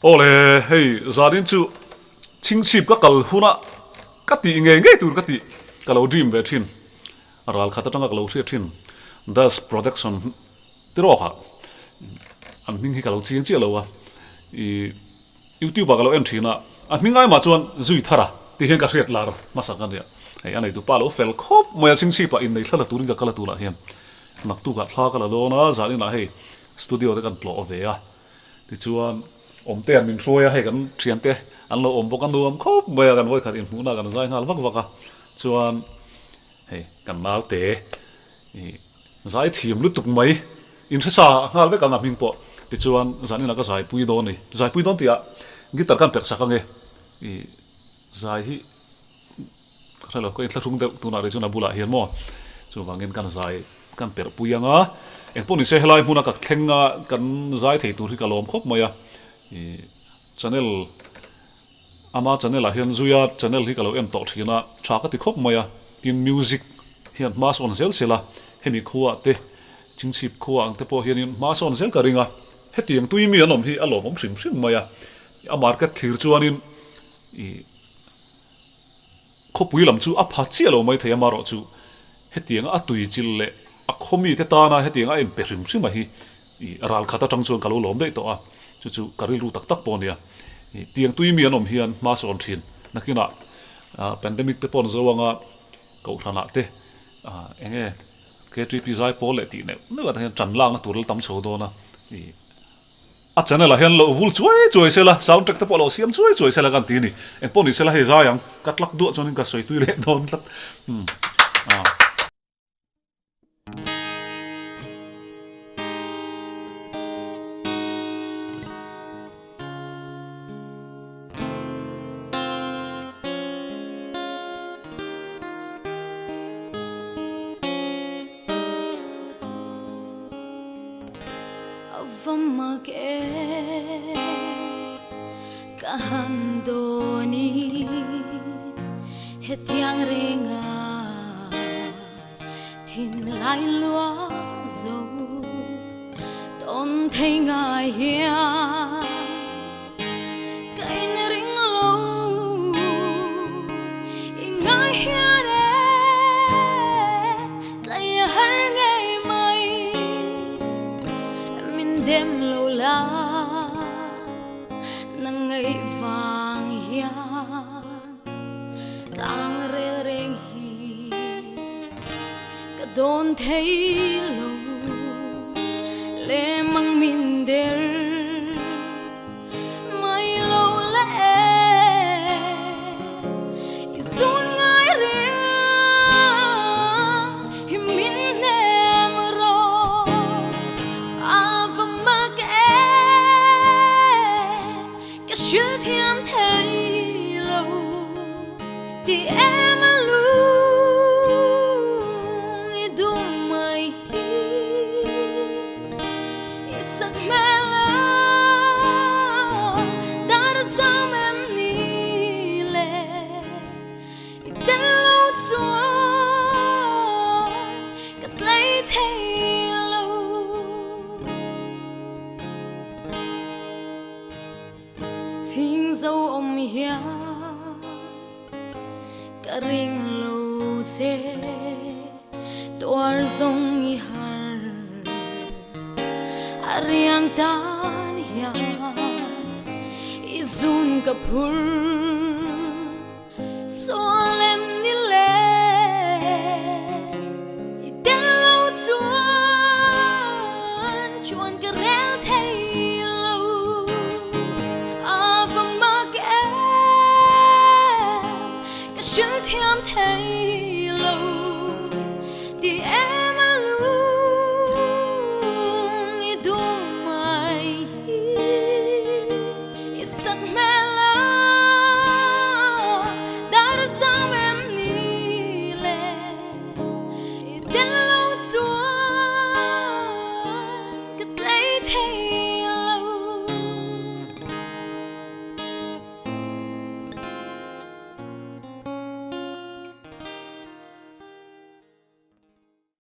Awle, hei zanin chu chhingchhip ka kal huna ka tih ngei ngei tur ka tih ka lo dream ve thin. Ral khat atanga ka lo hriat thin Dust Production tirawk ah an hming hi ka lo chiang chiah lo a, ih YouTube ah ka lo en thin a, a hming ai mah chuan zui thar a tih hian ka hriat lar hmasak a nia. Hei a neitu pa lo fel khawp mai a, chhingchhip ah innei thla la turin ka kal a tunah hian naktuk ah thla ka la dawn a, zanin ah hei studio te kan tlawh ve a. Tichuan, Awmtea'n min hruai a, hei kan thiante an lo awm bawk a, nuam khawp mai a, kan vawikhat inhmuhna kan zai nghal vak vak a. Chuan, hei kan naute ih zai thiam lutuk mai, inhresa nghal vek ang a hming pawh. Tichuan, zaninah ka zaipui dawn a ni. Zaipui dawn tihah guitar khan perh sak ange ih zai hi ka hre lo, ka inthlahrung deuh tunah rih chuan a bulah hian maw chuvangin kan zai kan perh pui ang a, engpawh nise helai hmuna ka thleng a kan zai thei tur hi ka lawm khawp mai a, ih channel ama channel ah hian zuia channel hi ka lo en tawh thin a, tha ka ti khawp mai a, tin music hian hma sawn zel sel a, hemi khuaah te chingchhip khua ang te pawh hianin hma sawn zel ka ring a, hetiang tui mi an awm hi a lawmawm hrim hrim mai a, a market thlir chuanin ih. Khawpui lam chu a pha chiah lo mai thei a, marawh chu hetianga a tui chilh leh a khaw mite tana hetianga a inpe hrim hrim a hi i ral khat atang chuan ka lo lawm daih tawh a, chu chu ka rilru tak tak pawh a nia. I tiang tui mi an awm hian hma sawn thin nakinah pandemic te pawh an zo anga kohhranah te eng nge KTP zai pawl leh tih neuh neuh ah te hian tan lakna tur la tam chho dawn a i. A channel ah hian lo vul chuai chuai sela, sound track te pawh lo siam chuai chuai sela kan ti a ni. Engpawh ni sela hei zai ang, ka tlak duah chuanin ka sawi tui leh dawn tlat. Umm ah. Ka han dawni hetiang renga thinlai lua zo tawn thei ngai hian ka inring lo i ngai hian e tlai a har ngei mai min dem lo la nang ngaih vang hian tlang rel reng hi ka dawn thei lo le mang min der mai lo la e i zun ngai riang hi min hnem rawh a va mak e ka hrilh thiam thei lo ti em a lung i dum mai hi i sak hmel a dar zam em ni le i tel lo chuan ka tlei thei lo. Thing zo awm hian ka ring lo che tuar zawng i har a riang tan hian i zun ka phur sual em ni le i tel lo chuan chuan ka rel thei.